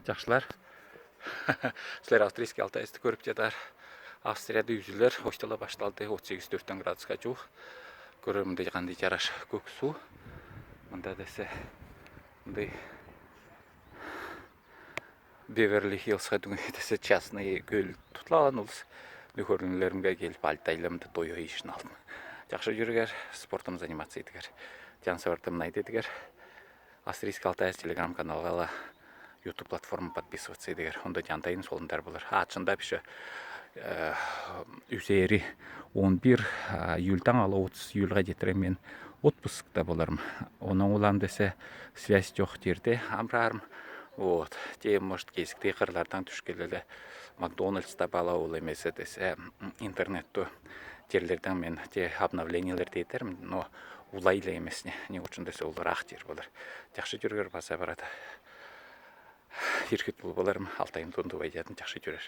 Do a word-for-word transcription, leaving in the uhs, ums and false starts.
Чахшылар. Силер Австрийский Алтайсты көрүп чадаар. Австрияда үзүлер оштала башталды, отыз сегиз-дөртен градуска жуук. Көрер, мындай кандай жараш көк суу. Мында десе мындай Беверли Хиллске дүңге десе частный көл тутулаан улус. Нөхөрлүлеримге келип, Алтайла мында тойо ийишин алдым. Чахшы жүргер, спортом заниматься этигер. Чан савартам найдедигер. Австрийский Алтайс Telegram каналга ла, YouTube платформа подписываться этигер. Онда чантайын солундар болар. Ачында пише, э, үзери он бир, а, июльтаң ала отыз июльге жетире мен отпускта боларым. Оноң улам десе связь жок жерде амраарым. Вот. Те, может, кесикте кырлардаң тускелле Макдональдс таба ала, ол эмесе десе, м, интернетте жерлердең мен те обновлениелер этерим, но улайла эмес не. Не учун десе, ол ырах жер болар. Чахшы жүргер, база барада. Иркит бол боларым, Алтайым тундубай жатын, чахшы жүрер.